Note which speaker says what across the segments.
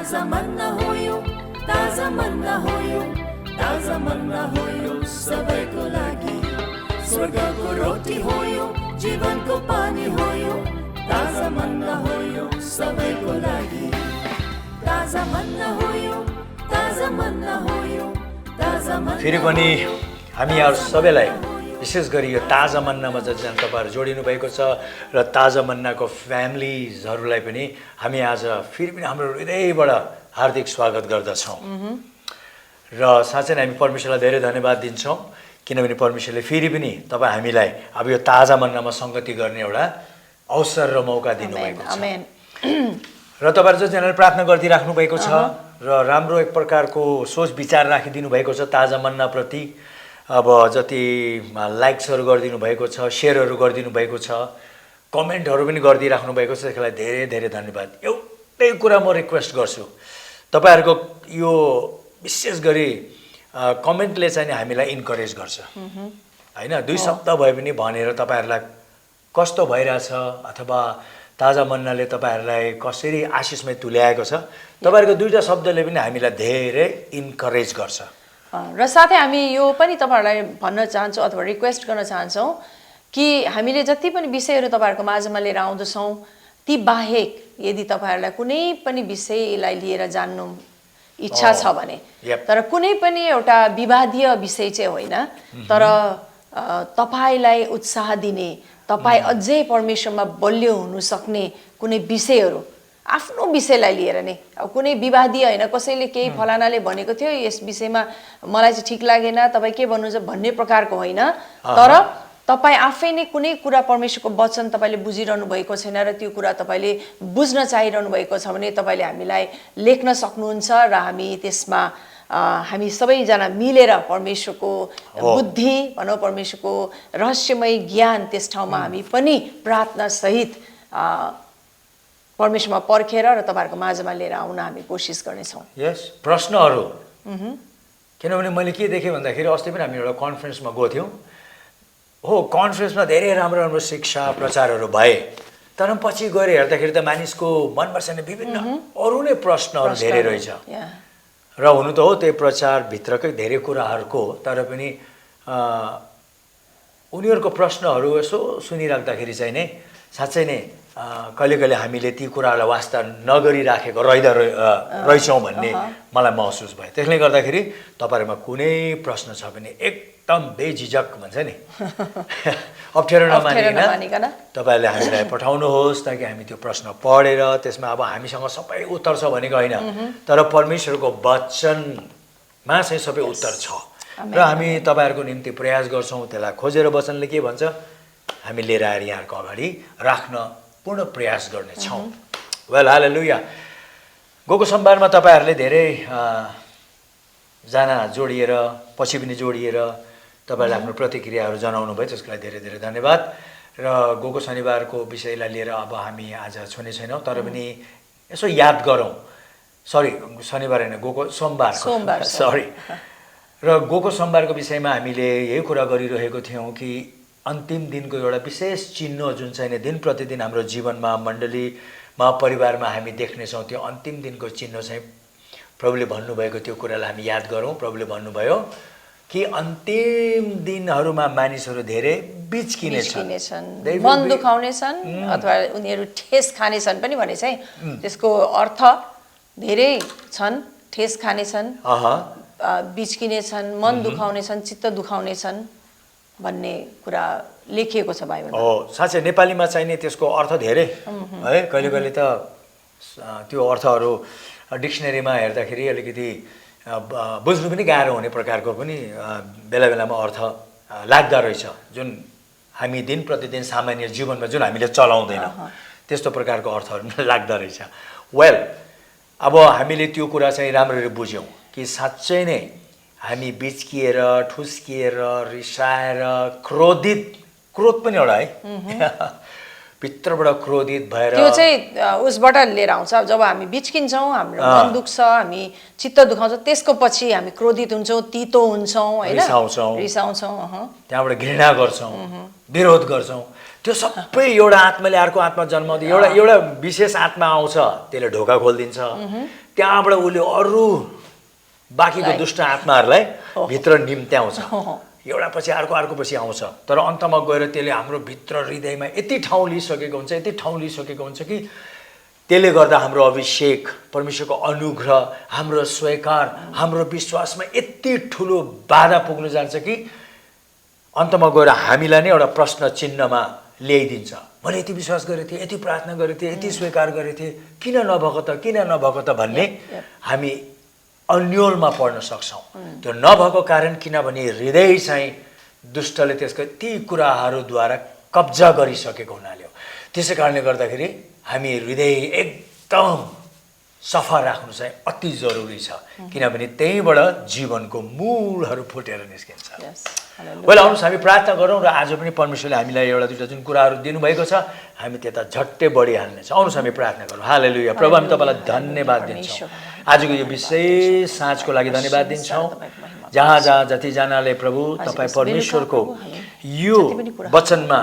Speaker 1: ताजा मन्ना हो यो, ताजा मन्ना हो यो, ताजा मन्ना हो यो सबैको लागि। स्वर्गको रोटी हो यो, जीवनको पानी हो यो, ताजा मन्ना हो यो सबैको लागि। ताजा मन्ना हो यो, ताजा मन्ना हो यो, ताजा मन्ना।
Speaker 2: फेरि पनि हामी यहाँ सबैलाई विशेष गरी यो ताजा मन्नामा जतिजना तपाईँहरू जोडिनु भएको छ र ताजा मन्नाको फ्यामिलिजहरूलाई पनि हामी आज फेरि पनि हाम्रो हृदयबाट हार्दिक स्वागत गर्दछौँ। र साँच्चै नै हामी परमेश्वरलाई धेरै धन्यवाद दिन्छौँ, किनभने परमेश्वरले फेरि पनि तपाईँ हामीलाई अब यो ताजा मन्नामा सङ्गति गर्ने एउटा अवसर र मौका दिनुभएको छ। र तपाईँहरू जतिजनाले प्रार्थना गरिदिइराख्नु भएको छ र राम्रो एक प्रकारको सोच विचार राखिदिनु भएको छ ताजा मन्नाप्रति। अब जति लाइक्सहरू गरिदिनु भएको छ, सेयरहरू गरिदिनु भएको छ, कमेन्टहरू पनि गरिदिइराख्नु भएको छ, त्यसलाई धेरै धेरै धन्यवाद। एउटै कुरा म रिक्वेस्ट गर्छु, तपाईँहरूको यो विशेष गरी कमेन्टले चाहिँ हामीलाई इन्करेज गर्छ होइन। दुई शब्द भए पनि भनेर तपाईँहरूलाई कस्तो भइरहेछ अथवा ताजा मन्नाले तपाईँहरूलाई कसरी आशिषमय तुल्याएको छ, तपाईँहरूको दुईवटा शब्दले पनि हामीलाई धेरै इन्करेज गर्छ।
Speaker 3: र साथै हामी यो पनि तपाईँहरूलाई भन्न चाहन्छौँ अथवा रिक्वेस्ट गर्न चाहन्छौँ कि हामीले जति पनि विषयहरू तपाईँहरूको माझमा लिएर आउँदछौँ ती बाहेक यदि तपाईँहरूलाई कुनै पनि विषयलाई लिएर जान्नु इच्छा छ भने, तर कुनै पनि एउटा विवादीय विषय चाहिँ होइन, तर तपाईँलाई उत्साह दिने, तपाईँ अझै परमेश्वरमा बलियो हुनु सक्ने कुनै विषयहरू, आफ्नो विषयलाई लिएर नै, अब कुनै विवादी होइन, कसैले केही फलानाले भनेको थियो यस विषयमा मलाई चाहिँ ठिक लागेन, तपाईँ के भन्नुहुन्छ भन्ने प्रकारको होइन, तर तपाईँ आफै नै कुनै कुरा परमेश्वरको वचन तपाईँले बुझिरहनु भएको छैन र त्यो कुरा तपाईँले बुझ्न चाहिरहनु भएको छ भने तपाईँले हामीलाई लेख्न सक्नुहुन्छ र हामी त्यसमा हामी सबैजना मिलेर परमेश्वरको बुद्धि भनौँ, परमेश्वरको रहस्यमय ज्ञान त्यस ठाउँमा हामी पनि प्रार्थना सहित परमेश्वरमा पर्खेर र तपाईँहरूको माझमा लिएर आउन हामी कोसिस गर्नेछौँ।
Speaker 2: यस प्रश्नहरू, किनभने मैले के देखेँ भन्दाखेरि अस्ति पनि हामी एउटा कन्फरेन्समा गएको थियौँ हो, कन्फरेन्समा धेरै राम्रो राम्रो शिक्षा प्रचारहरू भए, तर पछि गएर हेर्दाखेरि त मानिसको मनमा चाहिँ विभिन्न अरू नै प्रश्नहरू धेरै रहेछ। र हुनु त हो त्यही प्रचारभित्रकै धेरै कुराहरूको, तर पनि उनीहरूको प्रश्नहरू यसो सुनिराख्दाखेरि चाहिँ नै साँच्चै नै कहिले कहिले हामीले ती कुराहरूलाई वास्ता नगरिराखेको रहेछौँ भन्ने मलाई महसुस भयो। त्यसले गर्दाखेरि तपाईँहरूमा कुनै प्रश्न छ भने एकदम बेझिझक भन्छ नि अप्ठ्यारो नमानिकन तपाईँहरूले हामीलाई पठाउनुहोस्, ताकि हामी त्यो प्रश्न पढेर त्यसमा अब हामीसँग सबै उत्तर छ भनेको होइन, तर परमेश्वरको वचनमा चाहिँ सबै उत्तर छ र हामी तपाईँहरूको निम्ति प्रयास गर्छौँ त्यसलाई खोजेर वचनले के भन्छ हामी लिएर आएर यहाँहरूको अगाडि राख्न पूर्ण प्रयास गर्नेछौँ। वेल हालेलुया। गएको सोमबारमा तपाईँहरूले धेरै जना जोडिएर पछि पनि जोडिएर तपाईँहरूले आफ्नो प्रतिक्रियाहरू जनाउनु भयो, त्यसको लागि धेरै धेरै धन्यवाद। र गएको शनिबारको विषयलाई लिएर अब हामी आज छुने छैनौँ, तर पनि यसो याद गरौँ, सरी शनिबार होइन गएको सोमबार सरी। र गएको सोमबारको विषयमा हामीले यही कुरा गरिरहेको थियौँ कि अन्तिम दिनको एउटा विशेष चिन्ह जुन चाहिँ दिन प्रतिदिन हाम्रो जीवनमा, मण्डलीमा, परिवारमा हामी देख्नेछौँ, त्यो अन्तिम दिनको चिन्ह चाहिँ प्रभुले भन्नुभएको त्यो कुरालाई हामी याद गरौँ। प्रभुले भन्नुभयो कि अन्तिम दिनहरूमा मानिसहरू धेरै बिच्किनेछन्,
Speaker 3: मन दुखाउनेछन् अथवा उनीहरू ठेस खानेछन् पनि भने चाहिँ त्यसको अर्थ धेरै छन्। ठेस खानेछन्, बिच्किनेछन्, मन दुखाउनेछन्, चित्त दुखाउनेछन् भन्ने कुरा लेखिएको छ बाइबलमा।
Speaker 2: हो, साँच्चै नेपालीमा चाहिँ नि त्यसको अर्थ धेरै है। कहिले कहिले त त्यो अर्थहरू डिक्सनरीमा हेर्दाखेरि अलिकति बुझ्नु पनि गाह्रो हुने प्रकारको पनि बेला बेलामा अर्थ लाग्दो रहेछ, जुन हामी दिन प्रतिदिन सामान्य जीवनमा जुन हामीले चलाउँदैनौँ त्यस्तो प्रकारको अर्थहरू लाग्दो रहेछ। वेल, अब हामीले त्यो कुरा चाहिँ राम्ररी बुझ्यौँ कि साँच्चै नै हामी बिच्किएर, ठुस्किएर, रिसाएर, क्रोध पनि एउटा है भित्रबाट क्रोधित भएर
Speaker 3: त्यो चाहिँ उसबाट लिएर आउँछ। जब हामी बिच्किन्छौँ, हाम्रो मन दुख्छ, हामी चित्त दुखाउँछ, त्यसको पछि हामी क्रोधित हुन्छौँ, तितो हुन्छौँ होइन, रिसाउँछौँ,
Speaker 2: त्यहाँबाट घृणा गर्छौँ, विरोध गर्छौँ। त्यो सबै एउटा आत्माले अर्को आत्मा जन्माउँदै एउटा विशेष आत्मा आउँछ, त्यसले ढोका खोलिदिन्छ, त्यहाँबाट उसले अरू बाँकीको दुष्ट आत्माहरूलाई भित्र निम्त्याउँछ एउटा पछि अर्को पछि आउँछ तर अन्तमा गएर त्यसले हाम्रो भित्र हृदयमा यति ठाउँ लिइसकेको हुन्छ कि त्यसले गर्दा हाम्रो अभिषेक परमेश्वरको अनुग्रह हाम्रो स्वीकार हाम्रो विश्वासमा यति ठुलो बाधा पुग्न जान्छ कि अन्तमा गएर हामीलाई नै एउटा प्रश्न चिन्हमा ल्याइदिन्छ मैले यति विश्वास गरेको थिएँ यति प्रार्थना गरेको थिएँ यति स्वीकार गरेको थिएँ किन नभएको त भन्ने हामी अन्योलमा पर्न सक्छौँ त्यो नभएको कारण किनभने हृदय चाहिँ दुष्टले त्यसको ती कुराहरूद्वारा कब्जा गरिसकेको हुनाले हो त्यसै कारणले गर्दाखेरि हामी हृदय एकदम सफा राख्नु चाहिँ अति जरुरी छ किनभने त्यहीबाट जीवनको मूलहरू फुटेर निस्किन्छ पहिला आउनुहोस् हामी प्रार्थना गरौँ र आज पनि परमेश्वरले हामीलाई एउटा दुईवटा जुन कुराहरू दिनुभएको छ हामी त्यता झट्टै बढिहाल्नेछ आउनुहोस् हामी प्रार्थना गरौँ हालेलुया प्रभु हामी तपाईँलाई धन्यवाद दिन्छौँ आजको यो विशेष साँझको लागि धन्यवाद दिन्छौँ जहाँ जतिजनाले प्रभु तपाईँ परमेश्वरको यो वचनमा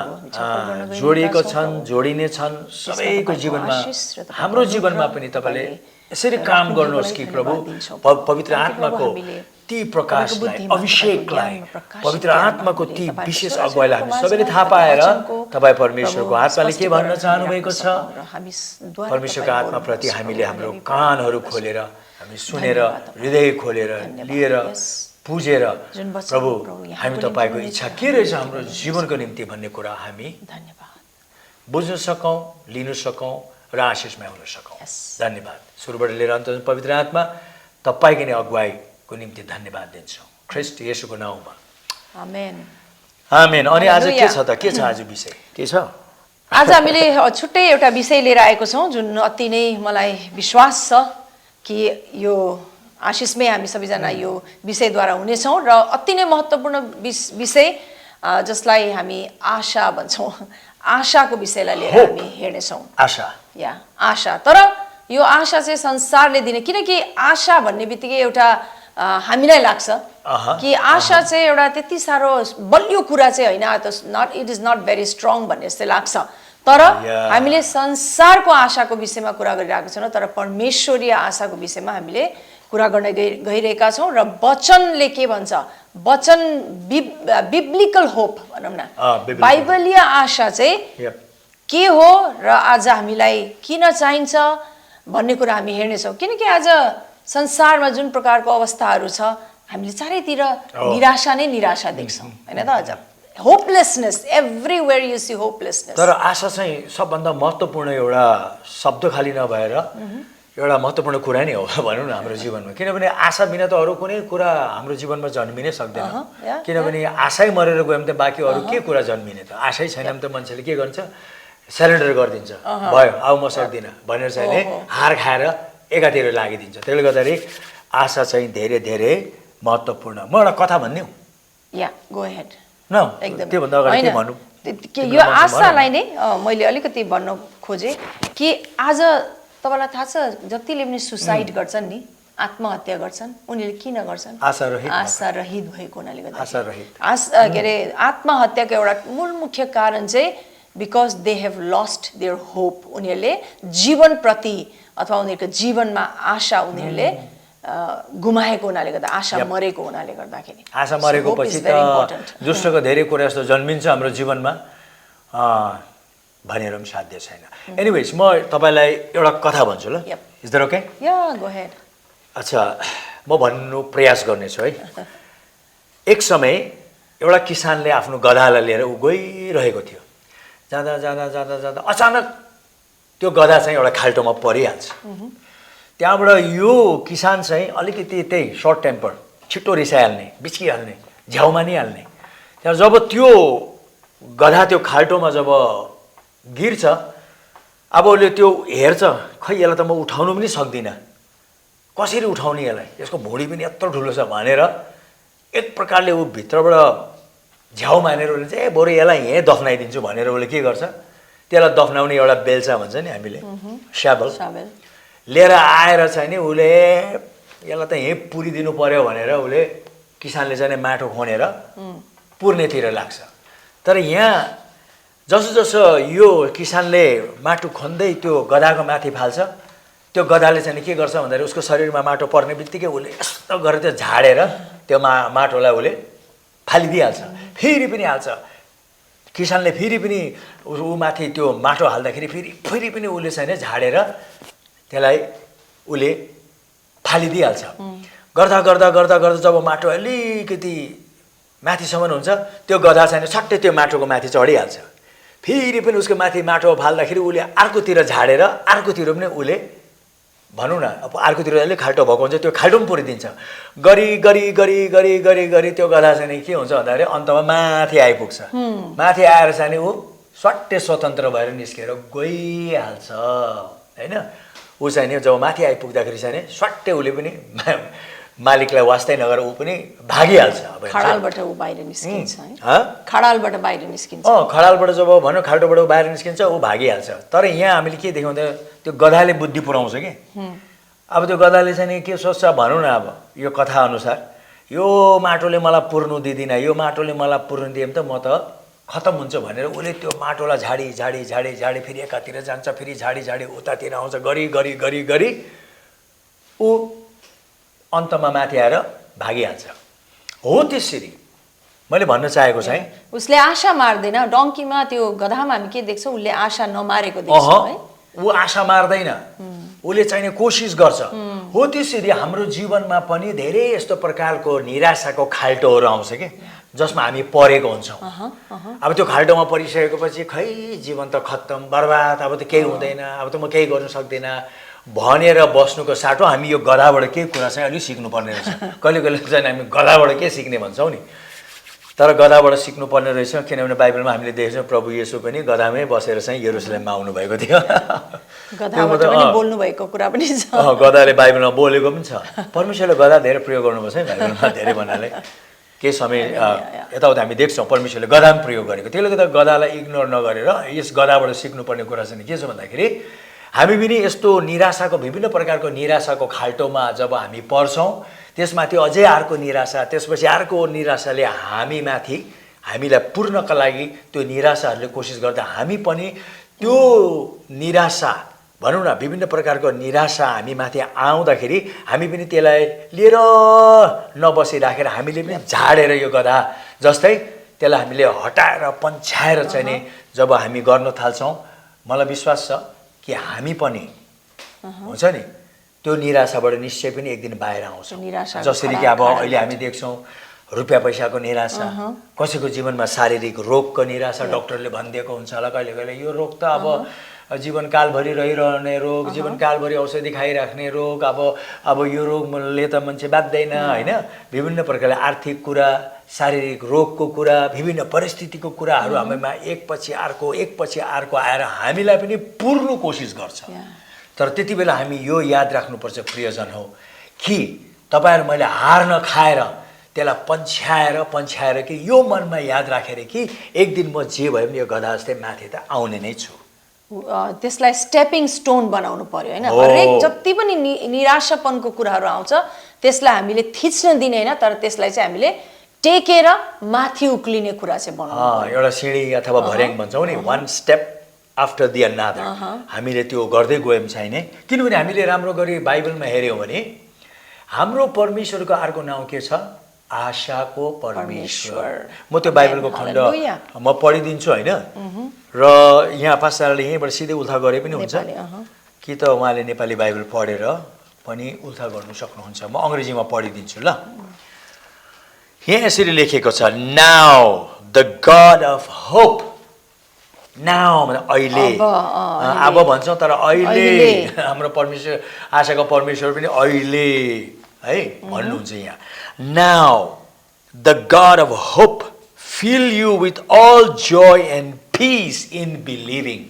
Speaker 2: जोडिएका छन् जोडिने छन् सबैको जीवनमा हाम्रो जीवनमा पनि तपाईँले यसरी काम गर्नुहोस् कि प्रभु पवित्र आत्माको ती प्रकाशलाई अभिषेकलाई पवित्र आत्माको ती विशेष अगुवाईलाई हामी सबैले थाहा पाएर तपाईँ परमेश्वरको आत्माले के भन्न चाहनु भएको छ परमेश्वरको आत्माप्रति हामीले हाम्रो कानहरू खोलेर हामी सुनेर हृदय खोलेर लिएर पुजेर प्रभु हामी तपाईँको इच्छा के रहेछ हाम्रो जीवनको निम्ति भन्ने कुरा हामी बुझ्न सकौँ लिन सकौँ र आशिषमय हुन सकौँ धन्यवाद सुरुबाट लिएर अन्त पवित्र आत्मा तपाईँको नै अगुवाईको निम्ति धन्यवाद दिन्छौँ ख्रिस्ट येशूको नाउँमा
Speaker 3: आमेन
Speaker 2: आमेन अनि आज के छ त के छ आज विषय के छ
Speaker 3: आज हामीले छुट्टै एउटा विषय लिएर आएको छौँ जुन अति नै मलाई विश्वास छ कि यो आशिषमै हामी सबैजना यो विषयद्वारा हुनेछौँ र अति नै महत्त्वपूर्ण विषय जसलाई हामी आशा भन्छौँ आशाको विषयलाई लिएर हामी हेर्नेछौँ आशा तर यो आशा चाहिँ संसारले दिने किनकि आशा भन्ने बित्तिकै एउटा हामीलाई लाग्छ कि आशा चाहिँ एउटा त्यति साह्रो बलियो कुरा चाहिँ होइन it is not very strong भन्ने जस्तै लाग्छ तर हामीले संसारको आशाको विषयमा कुरा गरिरहेको छैनौँ तर परमेश्वरीय आशाको विषयमा हामीले कुरा गर्न गइरहेका छौँ र वचनले के भन्छ वचन बिब्लिकल होप भनौँ न बाइबलीय आशा चाहिँ के हो र आज हामीलाई किन चाहिन्छ भन्ने कुरा हामी हेर्नेछौँ किनकि आज संसारमा जुन प्रकारको अवस्थाहरू छ हामीले चारैतिर निराशा नै निराशा देख्छौँ होइन त अझ hopelessness everywhere you see hopelessness
Speaker 2: तर आशा चाहिँ सबभन्दा महत्त्वपूर्ण एउटा शब्द खाली नभएर एउटा महत्त्वपूर्ण कुरा नै हो भनौँ न हाम्रो जीवनमा किनभने आशा बिना त अरू कुनै कुरा हाम्रो जीवनमा जन्मिनै सक्दैन किनभने आशै मरेर गयो भने त बाँकी अरू के कुरा जन्मिने त आशै छैन भने त मान्छेले के गर्छ सरेन्डर गरिदिन्छ भयो अब म सक्दिनँ भनेर चाहिँ हार खाएर एकातिर लागिदिन्छ त्यसले गर्दाखेरि आशा चाहिँ धेरै धेरै महत्त्वपूर्ण म एउटा कथा भन्ने हो न त्योभन्दा अगाडि के भन्नु
Speaker 3: यो आशालाई नै मैले अलिकति भन्न खोजेँ कि आज तपाईँलाई थाहा छ जतिले पनि सुसाइड गर्छन् नि आत्महत्या गर्छन् उनीहरूले किन गर्छन् आशा रहित भएको हुनाले गर्दा के अरे आत्महत्याको एउटा मूल मुख्य कारण चाहिँ because they have lost their hope उनीहरूले जीवनप्रति अथवा उनीहरूको जीवनमा आशा उनीहरूले गुमाएको हुनाले गर्दा आशा मरेको हुनाले गर्दाखेरि
Speaker 2: आशा मरेको पछि त दुष्टको धेरै कुरा जस्तो जन्मिन्छ हाम्रो जीवनमा भनेर पनि साध्य छैन एनिवेज म तपाईँलाई एउटा कथा भन्छु ल is that okay
Speaker 3: go ahead
Speaker 2: अच्छा म भन्नु प्रयास गर्नेछु है एक समय एउटा किसानले आफ्नो गधालाई लिएर ऊ गइरहेको थियो जाँदा जाँदा जाँदा जाँदा अचानक त्यो गधा चाहिँ एउटा खाल्टोमा परिहाल्छ त्यहाँबाट यो किसान चाहिँ अलिकति त्यही सर्ट टेम्पर छिट्टो रिसाइहाल्ने बिच्किहाल्ने झ्याउमा नि हाल्ने त्यहाँ जब त्यो गधा त्यो खाल्टोमा जब गिर्छ अब उसले त्यो हेर्छ खै यसलाई त म उठाउनु पनि सक्दिनँ कसरी उठाउने यसलाई यसको भुँडी पनि यत्रो ठुलो छ भनेर एक प्रकारले ऊ भित्रबाट झ्याउ मानेर उसले चाहिँ बरु यसलाई यहीँ दफ्नाइदिन्छु भनेर उसले के गर्छ त्यसलाई दफ्नाउने एउटा बेल्चा भन्छ नि हामीले स्याबल लिएर आएर चाहिँ नि उसले यसलाई त यहीँ पुरिदिनु पर्यो भनेर उसले किसानले चाहिँ माटो खनेर पुर्नेतिर लाग्छ तर यहाँ जसो जसो यो किसानले माटो खन्दै त्यो गधाको माथि फाल्छ त्यो गधाले चाहिँ के गर्छ भन्दाखेरि उसको शरीरमा माटो पर्ने बित्तिकै उसले यस्तो गरेर त्यो झाडेर त्यो माटोलाई उसले फालिदिइहाल्छ, फेरि पनि हाल्छ। किसानले फेरि पनि ऊ माथि त्यो माटो हाल्दाखेरि फेरि पनि उसले चाहिँ झाडेर त्यसलाई उसले फालिदिइहाल्छ। गर्दा गर्दा गर्दा गर्दा जब माटो अलिकति माथिसम्म हुन्छ त्यो गधा चाहिँ सट्टै त्यो माटोको माथि चढिहाल्छ। फेरि पनि उसको माथि माटो फाल्दाखेरि उसले अर्कोतिर झाडेर अर्कोतिर पनि उसले भनौँ न अब अर्कोतिर अलिक खाल्टो भएको हुन्छ त्यो खाल्टो पनि पुरिदिन्छ। गरी गरी गरी गरी गरी गरी त्यो गधा चाहिँ के हुन्छ भन्दाखेरि अन्तमा माथि आइपुग्छ। माथि आएर चाहिँ ऊ सट्टै स्वतन्त्र भएर निस्केर गइहाल्छ होइन। ऊ चाहिँ नि जब माथि आइपुग्दाखेरि चाहिँ सट्टै उसले पनि मालिकलाई वास्तै नगरेर ऊ पनि भागिहाल्छ।
Speaker 3: खडालबाट ऊ बाहिर निस्किन्छ है, खडालबाट बाहिर निस्किन्छ।
Speaker 2: खडालबाट जब भनौँ खाल्टोबाट बाहिर निस्किन्छ ऊ भागिहाल्छ। तर यहाँ हामीले के देख्यौँ भन्दा त्यो गधाले बुद्धि पुऱ्याउँछ कि अब त्यो गधाले चाहिँ के सोच्छ भनौँ न अब यो कथा अनुसार यो माटोले मलाई पुर्नु दिँदिनँ, यो माटोले मलाई पुर्नु दिएँ भने त म त खतम हुन्छ भनेर उसले त्यो माटोलाई झाडी झाडी झाडी झाडी फेरि एकातिर जान्छ, फेरि झाडी झाडी उतातिर आउँछ, गरी गरी गरी गरी ऊ अन्तमा माथि आएर भागिहाल्छ। हो त्यसरी मैले भन्न चाहेको चाहिँ
Speaker 3: उसले आशा मार्दैन। डङ्कीमा त्यो गधामा हामी के देख्छौँ उसले आशा नमारेको देख्छौँ है।
Speaker 2: ऊ आशा मार्दैन, उसले चाहिने कोसिस गर्छ। हो त्यसरी हाम्रो जीवनमा पनि धेरै यस्तो प्रकारको निराशाको खाल्टोहरू आउँछ कि जसमा हामी परेको हुन्छौँ। अब त्यो खाल्टोमा परिसकेपछि खै जीवन त खत्तम बर्बाद, अब त केही हुँदैन, अब त म केही गर्नु सक्दिनँ भनेर बस्नुको साटो हामी यो गधाबाट केही कुरा चाहिँ अलिक सिक्नुपर्ने रहेछ। कहिले कहिले चाहिँ हामी गधाबाट के सिक्ने भन्छौँ नि, तर गधाबाट सिक्नुपर्ने रहेछ। किनभने बाइबलमा हामीले देख्छौँ प्रभु येशू पनि गधामै बसेर चाहिँ यरुसलेममा आउनुभएको थियो।
Speaker 3: गधाबाट पनि बोल्नु भएको कुरा पनि छ।
Speaker 2: गधाले बाइबलमा बोलेको पनि छ। परमेश्वरले गधा धेरै प्रयोग गर्नुपर्छ है बाइबलमा, धेरै भन्नाले केही समय यताउता हामी देख्छौँ परमेश्वरले गधा पनि प्रयोग गरेको। त्यसले गर्दा गधालाई इग्नोर नगरेर यस गधाबाट सिक्नुपर्ने कुरा चाहिँ के छ भन्दाखेरि हामी पनि यस्तो निराशाको विभिन्न प्रकारको निराशाको खाल्टोमा जब हामी पर्छौँ त्यसमाथि अझै अर्को निराशा, त्यसपछि अर्को निराशाले हामीमाथि हामीलाई पूर्णका लागि त्यो निराशाहरूले कोसिस गर्दा हामी पनि त्यो निराशा भनौँ न विभिन्न प्रकारको निराशा हामीमाथि आउँदाखेरि हामी पनि त्यसलाई लिएर नबसिराखेर हामीले पनि झाडेर यो गधा जस्तै त्यसलाई हामीले हटाएर पन्छाएर चाहिँ नि जब हामी गर्न थाल्छौँ मलाई विश्वास छ कि हामी पनि हुन्छ नि त्यो निराशाबाट निश्चय पनि एक दिन बाहिर आउँछ। जसरी कि अब अहिले हामी देख्छौँ रुपियाँ पैसाको निराशा, कसैको जीवनमा शारीरिक रोगको निराशा, डक्टरले भनिदिएको हुन्छ होला कहिले कहिले यो रोग त अब जीवनकालभरि रहिरहने रोग, जीवनकालभरि औषधि खाइराख्ने रोग, अब यो रोगले त मान्छे बाँच्दैन होइन। विभिन्न प्रकारले आर्थिक कुरा, शारीरिक रोगको कुरा, विभिन्न परिस्थितिको कुराहरू हामीमा एकपछि अर्को आएर हामीलाई पनि पुर्नु कोसिस गर्छ। तर त्यति बेला हामी यो याद राख्नुपर्छ प्रियजन हो कि तपाईँहरू मैले हार नखाएर त्यसलाई पन्छाएर कि यो मनमा याद राखेर कि एक दिन म जे भए पनि यो गधा जस्तै माथि त आउने नै छु।
Speaker 3: त्यसलाई स्टेपिङ स्टोन बनाउनु पर्यो होइन। हरेक जति पनि निराशापनको कुराहरू आउँछ त्यसलाई हामीले थिच्न दिने होइन, तर त्यसलाई चाहिँ हामीले टेकेर माथि उक्लिने कुरा चाहिँ बनाउनु।
Speaker 2: एउटा सिँढी अथवा भर्याङ भन्छौँ नि, one step after the another हामीले त्यो गर्दै गयौँ चाहिने। किनभने हामीले राम्रो गरी बाइबलमा हेऱ्यौँ भने हाम्रो परमेश्वरको अर्को नाउँ के छ? आशाको परमेश्वर। म त्यो बाइबलको खण्ड म पढिदिन्छु होइन, र यहाँ पास्टरले यहीँबाट सिधै उल्था गरे पनि हुन्छ कि त उहाँले नेपाली बाइबल पढेर पनि उल्था गर्नु सक्नुहुन्छ। म अङ्ग्रेजीमा पढिदिन्छु ल। यहाँ यसरी लेखेको छ, now the God of hope. Now भने अहिले, अब भन्छौँ तर अहिले हाम्रो परमेश्वर आशाको परमेश्वर पनि अहिले है भन्नुहुन्छ यहाँ। Now the God of hope fill you with all joy and peace in believing.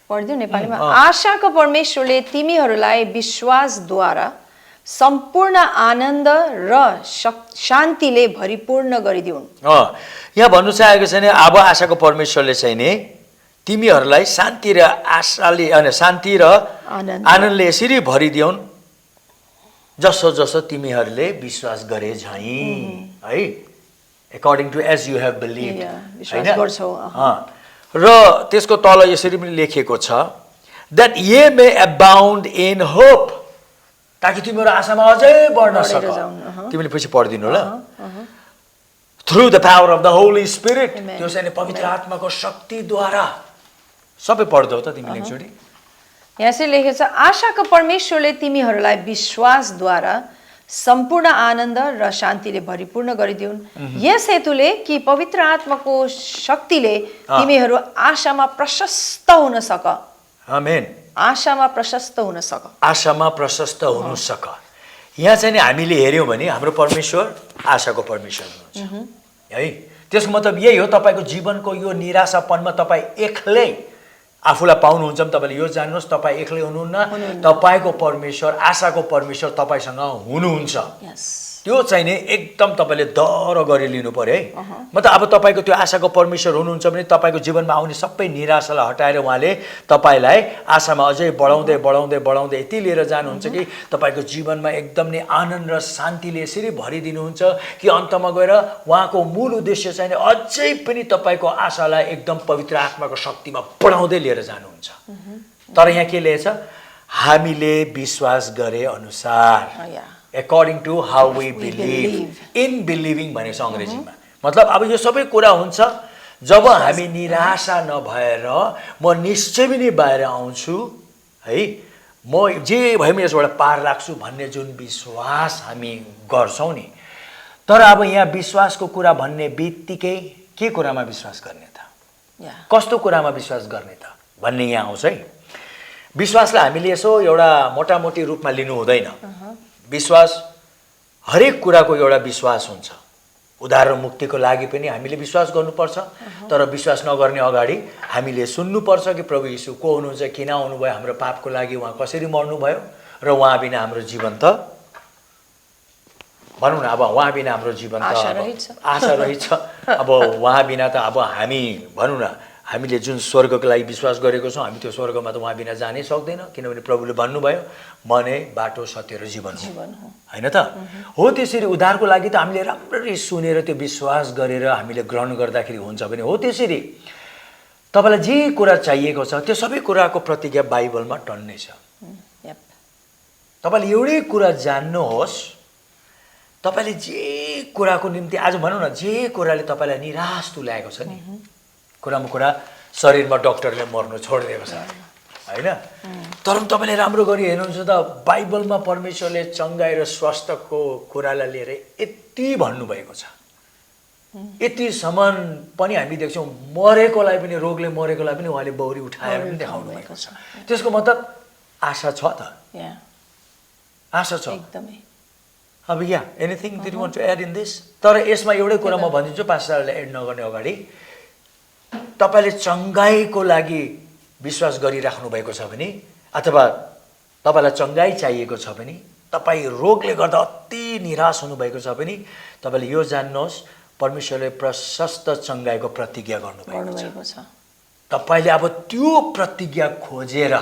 Speaker 3: पढ्दियो नेपालीमा। आशाको परमेश्वरले तिमीहरूलाई विश्वासद्वारा सम्पूर्ण आनन्द र शान्तिले भरिपूर्ण गरिदिउन्।
Speaker 2: यहाँ भन्नु चाहेको छैन अब आशाको परमेश्वरले चाहिँ नि तिमीहरूलाई शान्ति र आशाले अनि शान्ति र आनन्दले यसरी भरिदिउन् जसो जसो तिमीहरूले विश्वास गरे झैं है, according to as you have believed।
Speaker 3: विश्वास गर्छौ।
Speaker 2: र त्यसको तल यसरी पनि लेखेको छ, that ye may abound in hope, ताकि तिमीहरू आशामा अझै बढ्न सक। तिमीले पछि पढिदिनु ल। Through the power of the Holy Spirit, त्यो चाहिँ पवित्र आत्माको शक्तिद्वारा। सबै पढ्दौ त तिमीले एकचोटि?
Speaker 3: यहाँ चाहिँ लेखेको छ आशाको परमेश्वरले तिमीहरूलाई विश्वासद्वारा सम्पूर्ण आनन्द र शान्तिले भरिपूर्ण गरिदिउन्। यस हेतुले कि पवित्र आत्माको शक्तिले तिमीहरू आशामा प्रशस्त हुन सक।
Speaker 2: आमेन।
Speaker 3: आशामा प्रशस्त हुन सक।
Speaker 2: आशामा प्रशस्त हुन सक। यहाँ चाहिँ नि हामीले हेर्यौँ भने हाम्रो परमेश्वर आशाको परमेश्वर हुनुहुन्छ है। त्यसको मतलब यही हो, तपाईँको जीवनको यो निराशापनमा तपाईँ एक्लै आफूलाई पाउनुहुन्छ भने तपाईँले यो जान्नुहोस्, तपाईँ एक्लै हुनुहुन्न, तपाईँको परमेश्वर आशाको परमेश्वर तपाईँसँग हुनुहुन्छ। त्यो चाहिँ नि एकदम तपाईँले दर गरिलिनु पर्यो है। मतलब अब तपाईँको त्यो आशाको परमेश्वर हुनुहुन्छ भने तपाईँको जीवनमा आउने सबै निराशालाई हटाएर उहाँले तपाईँलाई आशामा अझै बढाउँदै बढाउँदै बढाउँदै यति लिएर जानुहुन्छ कि तपाईँको जीवनमा एकदम नै आनन्द र शान्तिले यसरी भरिदिनुहुन्छ कि अन्तमा गएर उहाँको मूल उद्देश्य चाहिँ अझै पनि तपाईँको आशालाई एकदम पवित्र आत्माको शक्तिमा बढाउँदै लिएर जानुहुन्छ। तर यहाँ के लेखेछ? हामीले विश्वास गरे अनुसार, according to how we believe. In believing भनेको छ अङ्ग्रेजीमा। मतलब अब यो सबै कुरा हुन्छ जब हामी निराशा नभएर म निश्चय पनि बाहिर आउँछु है, म जे भए पनि यसबाट पार लाग्छु भन्ने जुन विश्वास हामी गर्छौँ नि। तर अब यहाँ विश्वासको कुरा भन्ने बित्तिकै के कुरामा विश्वास गर्ने त? कस्तो कुरामा विश्वास गर्ने त भन्ने यहाँ आउँछ है। विश्वासलाई हामीले यसो एउटा मोटामोटी रूपमा लिनु हुँदैन। विश्वास हरेक कुराको एउटा विश्वास हुन्छ। उद्धार र मुक्तिको लागि पनि हामीले विश्वास गर्नुपर्छ। तर विश्वास नगर्ने अगाडि हामीले सुन्नुपर्छ कि प्रभु यीशु को हुनुहुन्छ, किन आउनुभयो, हाम्रो पापको लागि उहाँ कसरी मर्नुभयो र उहाँ बिना हाम्रो जीवन त भनौँ न अब उहाँ बिना हाम्रो जीवन त आशा रहेछ। अब उहाँ बिना त अब हामी भनौँ न हामीले जुन स्वर्गको लागि विश्वास गरेको छौँ, हामी त्यो स्वर्गमा त उहाँ बिना जानै सक्दैन, किनभने प्रभुले भन्नुभयो म नै बाटो सत्य र जीवन हो, होइन त? हो त्यसरी उद्धारको लागि त हामीले राम्ररी सुनेर त्यो विश्वास गरेर हामीले ग्रहण गर्दाखेरि हुन्छ भने हो त्यसरी तपाईँलाई जे कुरा चाहिएको छ त्यो सबै कुराको प्रतिज्ञा बाइबलमा टन्नै छ। तपाईँले एउटै कुरा जान्नुहोस्, तपाईँले जे कुराको निम्ति आज भनौँ न जे कुराले तपाईँलाई निराश तुल्याएको छ नि, कुरामा कुरा शरीरमा डक्टरले मर्नु छोडिदिएको छ होइन, तर पनि तपाईँले राम्रो गरी हेर्नुहुन्छ त बाइबलमा परमेश्वरले चङ्गाई र स्वास्थ्यको कुरालाई लिएर यति भन्नुभएको छ। यतिसम्म पनि हामी देख्छौँ मरेकोलाई पनि, रोगले मरेकोलाई पनि उहाँले बौरी उठाएर पनि देखाउनु भएको छ। त्यसको मतलब आशा छ त, आशा छ एकदमै। अब yeah anything they want to add in this? तर यसमा एउटै कुरा म भनिदिन्छु पास्टरले एड नगर्ने अगाडि, तपाईँले चङ्गाईको लागि विश्वास गरिराख्नु भएको छ भने अथवा तपाईँलाई चङ्गाई चाहिएको छ भने, तपाईँ रोगले गर्दा अति निराश हुनुभएको छ भने तपाईँले यो जान्नुहोस् परमेश्वरले प्रशस्त चङ्गाईको प्रतिज्ञा गर्नुभएको छ। तपाईँले अब त्यो प्रतिज्ञा खोजेर,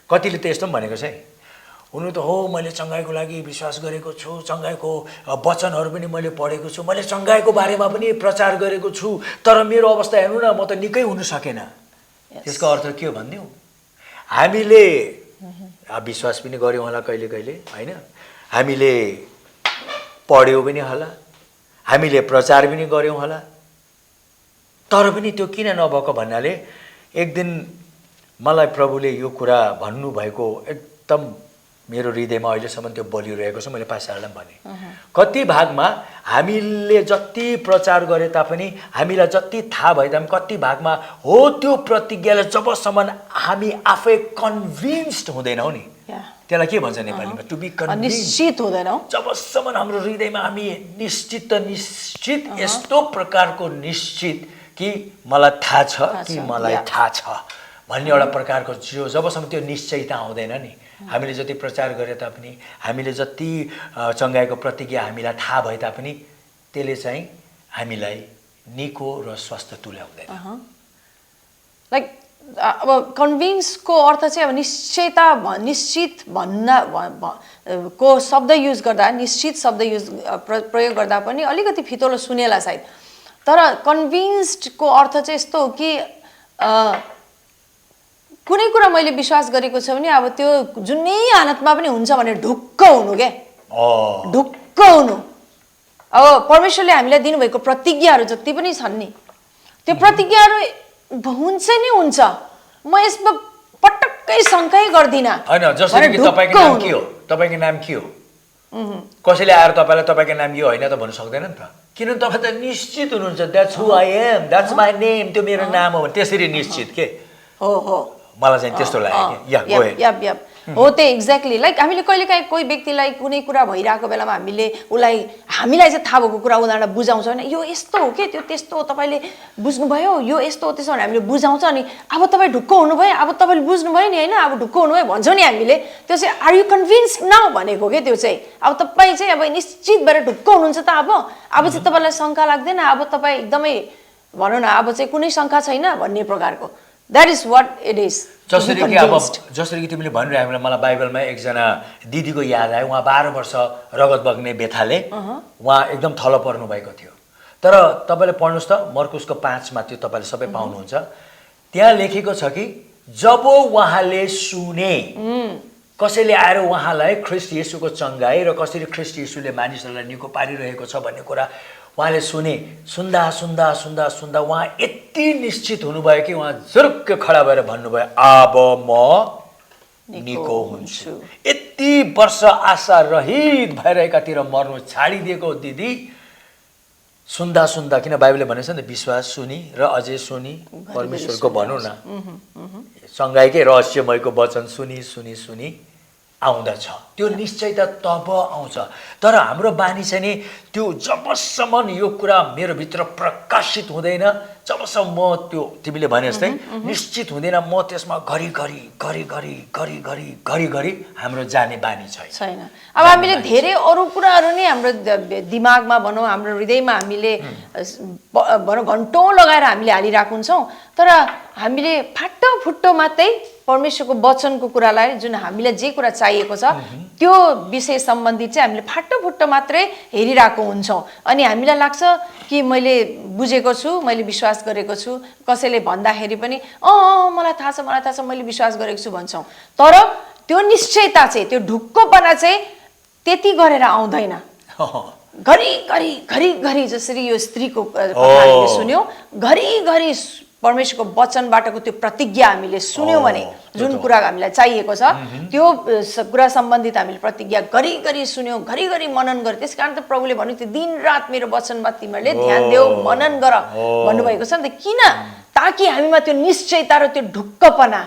Speaker 2: कतिले त यस्तो पनि भनेको छ है, हुनु त हो मैले चङ्गाईको लागि विश्वास गरेको छु, चङ्गाईको वचनहरू पनि मैले पढेको छु, मैले चङ्गाईको बारेमा पनि प्रचार गरेको छु, तर मेरो अवस्था हेर्नु न म त निकै हुन सकेन। त्यसको अर्थ के हो भनिदिउँ? हामीले विश्वास पनि गऱ्यौँ होला कहिले कहिले होइन, हामीले पढ्यौँ पनि होला, हामीले प्रचार पनि गऱ्यौँ होला, तर पनि त्यो किन नभएको भन्नाले एक दिन मलाई प्रभुले यो कुरा भन्नुभएको एकदम मेरो हृदयमा अहिलेसम्म त्यो बोलिरहेको छ। मैले पास्टरलाई पनि भने कति भागमा हामीले जति प्रचार गरे तापनि, हामीलाई जति थाहा भए तापनि कति भागमा हो त्यो प्रतिज्ञालाई जबसम्म हामी आफै कन्भिन्स्ड हुँदैनौँ नि, त्यसलाई के भन्छ नेपालीमा? टु बी कन्भिन्स्ड,
Speaker 3: निश्चित हुँदैनौँ।
Speaker 2: जबसम्म हाम्रो हृदयमा हामी निश्चित यस्तो प्रकारको निश्चित कि मलाई थाहा छ कि मलाई थाहा छ भन्ने एउटा प्रकारको जो जबसम्म त्यो निश्चयता आउँदैन नि, हामीले जति प्रचार गरे तापनि, हामीले जति चङ्गाईको प्रतिज्ञा हामीलाई थाहा भए तापनि त्यसले चाहिँ हामीलाई निको र स्वस्थ तुल्याउँदैन।
Speaker 3: लाइक अब कन्भिन्सको अर्थ चाहिँ अब निश्चयता, निश्चित भन्न को शब्द युज गर्दा, निश्चित शब्द युज प्रयोग गर्दा पनि अलिकति फितलो सुनेला सायद, तर कन्भिन्स्डको अर्थ चाहिँ यस्तो हो कि कुनै कुरा मैले विश्वास गरेको छ भने अब त्यो जुनै हालतमा पनि हुन्छ भनेर ढुक्क हुनु के ढुक्क हुनु। अब परमेश्वरले हामीलाई दिनुभएको प्रतिज्ञाहरू जति पनि छन् नि त्यो प्रतिज्ञाहरू हुन्छ नि हुन्छ। म यसमा पटक्कै शङ्कै गर्दिनँ।
Speaker 2: होइन जसरी कि तपाईँको नाम के हो, तपाईँको नाम के हो, कसैले आएर तपाईँलाई तपाईँको नाम यो होइन त भन्नु सक्दैन नि त। किनभने तपाईँ त निश्चित हुनुहुन्छ that's who I am, that's my name, त्यो मेरो नाम हो भने त्यसरी निश्चित के
Speaker 3: हो हो
Speaker 2: मलाई चाहिँ त्यस्तो लाग्यो।
Speaker 3: हो त्यो एक्ज्याक्टली लाइक हामीले कहिलेकाहीँ कोही व्यक्तिलाई कुनै कुरा भइरहेको बेलामा हामीलाई चाहिँ थाहा भएको कुरा उनीहरूलाई बुझाउँछ होइन यो यस्तो हो कि त्यो त्यस्तो हो, तपाईँले बुझ्नुभयो यो यस्तो हो त्यसो भने हामीले बुझाउँछ अनि अब तपाईँ ढुक्क हुनुभयो, अब तपाईँले बुझ्नुभयो नि होइन, अब ढुक्क हुनुभयो भन्छौँ नि हामीले। त्यो चाहिँ आर यु कन्भिन्स नाउ भनेको के त्यो चाहिँ अब तपाईँ चाहिँ अब निश्चित भएर ढुक्क हुनुहुन्छ त अब चाहिँ तपाईँलाई शङ्का लाग्दैन, अब तपाईँ एकदमै भनौँ न अब चाहिँ कुनै शङ्का छैन भन्ने प्रकारको that is what it is.
Speaker 2: जसरी कि तिमीले भनिरहेको बेला मलाई बाइबलमा एकजना दिदीको याद आयो। उहाँ 12 वर्ष रगत बग्ने बेथाले उहाँ एकदम थलो पर्नु भएको थियो। तर तपाईँले पढ्नुहोस् त मर्कुसको 5 मा त्यो तपाईँले सबै पाउनुहुन्छ। त्यहाँ लेखेको छ कि जब उहाँले सुने कसैले आएर उहाँलाई ख्रिस्ट येशूको चङ्गाई र कसरी ख्रिस्ट येशूले मानिसहरूलाई निको पारिरहेको छ भन्ने कुरा उहाँले सुन्दा उहाँ यति निश्चित हुनुभयो कि उहाँ जुरुक्क खडा भएर भन्नुभयो अब म निको हुन्छु। यति वर्ष आशा रहित भइरहेकातिर मर्नु छाडिदिएको दिदी सुन्दा किन बाइबलले भनेछ नि विश्वास सुनि र अझै सुनि परमेश्वरको भनौँ न चङ्गाईकै रहस्यमयको वचन सुनि आउँदछ। त्यो निश्चयता तब आउँछ। तर हाम्रो बानी चाहिँ नि त्यो जबसम्म यो कुरा मेरो भित्र प्रकाशित हुँदैन, जबसम्म म त्यो तिमीले भने जस्तै निश्चित हुँदैन, म त्यसमा घरि हाम्रो जाने बानी छैन।
Speaker 3: अब हामीले धेरै अरू कुराहरू नै हाम्रो दिमागमा भनौँ हाम्रो हृदयमा हामीले भनौँ घन्टौँ लगाएर हामीले हालिरहेको हुन्छौँ। तर हामीले फाटो मात्रै परमेश्वरको वचनको कुरालाई जुन हामीलाई जे कुरा चाहिएको छ त्यो विषय सम्बन्धी चाहिँ हामीले फाटो मात्रै हेरिरहेको हुन्छौँ। अनि हामीलाई लाग्छ कि मैले बुझेको छु, मैले विश्वास गरेको छु, कसैले भन्दाखेरि पनि मलाई थाहा छ मैले विश्वास गरेको छु भन्छौँ। तर त्यो निश्चयता चाहिँ त्यो ढुक्कपना चाहिँ त्यति गरेर आउँदैन। घरि जसरी यो स्त्रीको कथा हामीले सुन्यौँ, घरि परमेश्वरको वचनबाटको त्यो प्रतिज्ञा हामीले सुन्यौँ भने जुन कुरा हामीलाई चाहिएको छ त्यो कुरा सम्बन्धित हामीले प्रतिज्ञा घरि सुन्यौँ, घरि मनन गर्यो। त्यस कारण त प्रभुले भन्नु थियो दिनरात मेरो वचनमा तिमीहरूले ध्यान देऊ, मनन गर भन्नुभएको छ नि त। किन? ताकि हामीमा त्यो निश्चयता र त्यो ढुक्कपना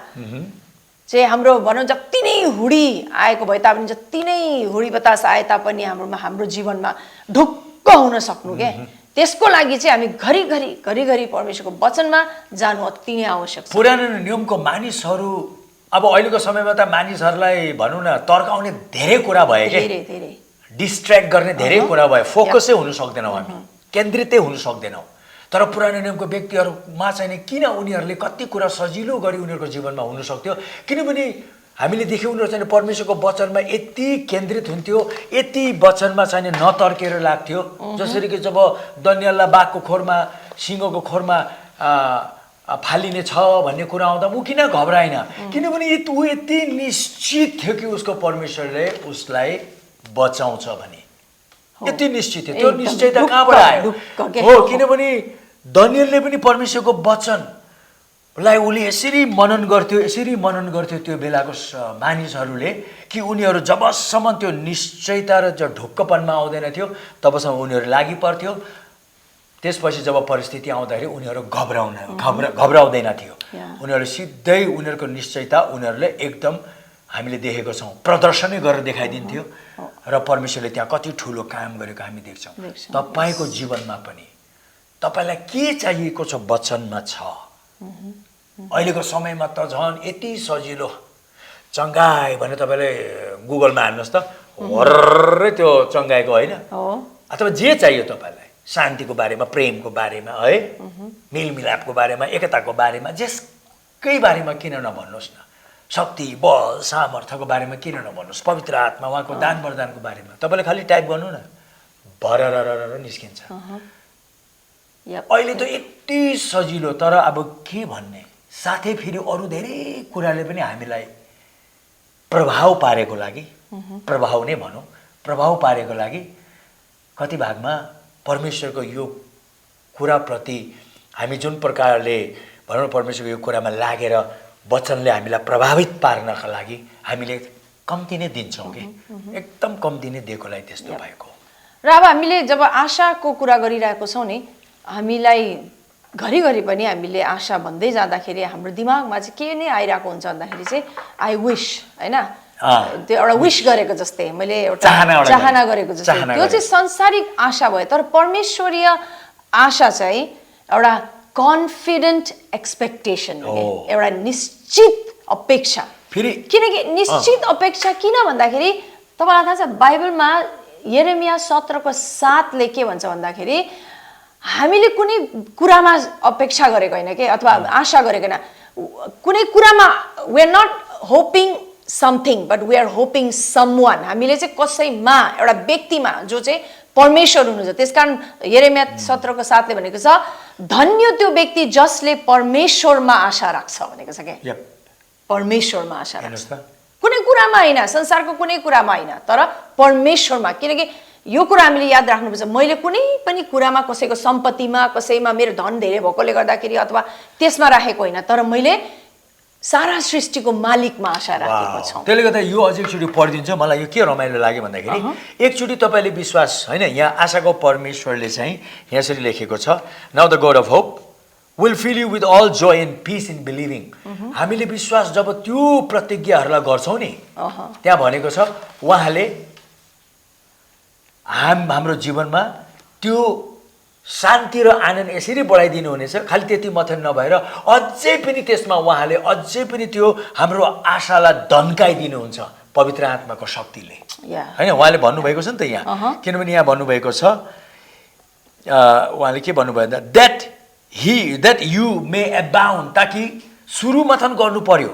Speaker 3: चाहिँ हाम्रो भनौँ जति नै हुडी आएको भए तापनि जति नै हुडी बतास आए तापनि हाम्रो जीवनमा ढुक्क हुन सक्नु के त्यसको लागि चाहिँ हामी घरि परमेश्वरको वचनमा जानु अति नै आवश्यक छ।
Speaker 2: पुरानो नियमको मानिसहरू अब अहिलेको समयमा त मानिसहरूलाई भनौँ न तर्काउने धेरै कुरा भयो के,
Speaker 3: धेरै
Speaker 2: डिस्ट्र्याक्ट गर्ने धेरै कुरा भयो, फोकसै हुन सक्दैनौँ हामी, केन्द्रितै हुन सक्दैनौँ। तर पुरानो नियमको व्यक्तिहरूमा चाहिँ किन उनीहरूले कति कुरा सजिलो गरी उनीहरूको जीवनमा हुन सक्थ्यो किनभने हामीले देख्यौँ उनीहरू चाहिँ परमेश्वरको वचनमा यति केन्द्रित हुन्थ्यो, यति वचनमा चाहिँ नतर्केर लाग्थ्यो। जसरी कि जब दनियललाई बाघको खोरमा सिंहको खोरमा फालिने छ भन्ने कुरा आउँदा ऊ किन घबराएन, किनभने ऊ यति निश्चित थियो कि उसको परमेश्वरले उसलाई बचाउँछ भने, यति निश्चित थियो। त्यो निश्चयता कहाँबाट आयो? हो, किनभने दनियलले पनि परमेश्वरको वचनलाई उसले यसरी मनन गर्थ्यो त्यो बेलाको मानिसहरूले कि उनीहरू जबसम्म त्यो निश्चयता र जो ढुक्कपनमा आउँदैन थियो तबसम्म उनीहरू लागि पर्थ्यो। त्यसपछि जब परिस्थिति आउँदाखेरि उनीहरू घबराउँदैन थियो। उनीहरू सिधै उनीहरूको निश्चयता उनीहरूले एकदम हामीले देखेको छौँ प्रदर्शनै गरेर देखाइदिन्थ्यो र परमेश्वरले त्यहाँ कति ठुलो काम गरेको हामी देख्छौँ। तपाईँको जीवनमा पनि तपाईँलाई के चाहिएको छ वचनमा छ। अहिलेको समयमा त झन् यति सजिलो चङ्गाई भने तपाईँले गुगलमा हाल्नुहोस् त हर्रै त्यो चङ्गाईको होइन अथवा जे चाहियो तपाईँलाई शान्तिको बारेमा, प्रेमको बारेमा है, मेलमिलापको बारेमा, एकताको बारेमा, जसकै बारेमा किन नभन्नुहोस् न, शक्ति बल सामर्थ्यको बारेमा किन नभन्नुहोस्, पवित्र आत्मा उहाँको दान वरदानको बारेमा तपाईँले खालि टाइप गर्नु न भरर निस्किन्छ। अहिले त यति सजिलो। तर अब के भन्ने साथै फेरि अरू धेरै कुराले पनि हामीलाई प्रभाव पारेको लागि प्रभाव नै भनौँ प्रभाव पारेको लागि कति भागमा परमेश्वरको यो कुराप्रति हामी जुन प्रकारले भनौँ परमेश्वरको यो कुरामा लागेर वचनले हामीलाई प्रभावित पार्नका लागि हामीले कम्ती नै दिन्छौँ कि एकदम कम्ती नै दिएकोलाई त्यस्तो भएको
Speaker 3: र अब हामीले जब आशाको कुरा गरिरहेको छौँ नि हामीलाई घरिघरि पनि हामीले आशा भन्दै जाँदाखेरि हाम्रो दिमागमा चाहिँ के नै आइरहेको हुन्छ भन्दाखेरि चाहिँ आई विश होइन त्यो एउटा विश गरेको जस्तै मैले एउटा चाहना गरेको जस्तै त्यो चाहिँ संसारिक आशा भयो तर परमेश्वरीय आशा चाहिँ एउटा कन्फिडेन्ट एक्सपेक्टेसन एउटा निश्चित अपेक्षा
Speaker 2: फेरि
Speaker 3: किनकि निश्चित अपेक्षा किन भन्दाखेरि तपाईँलाई थाहा छ बाइबलमा यिर्मया 17:7 के भन्छ भन्दाखेरि हामीले कुनै कुरामा अपेक्षा गरेको होइन के अथवा आशा गरेको होइन कुनै कुरामा we are not hoping something but we are hoping someone हामीले चाहिँ कसैमा एउटा व्यक्तिमा जो चाहिँ परमेश्वर हुनुहुन्छ त्यसकारण यिर्मया 17:7 भनेको छ धन्य त्यो व्यक्ति जसले परमेश्वरमा आशा राख्छ भनेको छ के परमेश्वरमा आशा राख्छ कुनै कुरामा होइन संसारको कुनै कुरामा होइन तर परमेश्वरमा किनकि यो कुरा हामीले याद राख्नुपर्छ मैले कुनै पनि कुरामा कसैको सम्पत्तिमा कसैमा मेरो धन धेरै भएकोले गर्दाखेरि अथवा त्यसमा राखेको होइन तर मैले सारा सृष्टिको मालिकमा आशा राखेको छु
Speaker 2: त्यसले गर्दा यो अझै एकचोटि पढिदिन्छ मलाई यो के रमाइलो लाग्यो भन्दाखेरि एकचोटि तपाईँले विश्वास होइन यहाँ आशाको परमेश्वरले चाहिँ यसरी लेखेको छ now the God of hope will fill you with all joy and peace in believing हामीले विश्वास जब त्यो प्रतिज्ञाहरूलाई गर्छौँ नि त्यहाँ भनेको छ उहाँले हाम्रो जीवनमा त्यो शान्ति र आनन्द यसरी बढाइदिनु हुनेछ खालि त्यति मात्रै नभएर अझै पनि त्यसमा उहाँले अझै पनि त्यो हाम्रो आशालाई धन्काइदिनुहुन्छ पवित्र आत्माको शक्तिले होइन उहाँले भन्नुभएको छ नि त यहाँ किनभने यहाँ भन्नुभएको छ उहाँले के भन्नुभयो भन्दा द्याट यु मे एबाउन्ड ताकि सुरु मथन गर्नु पर्यो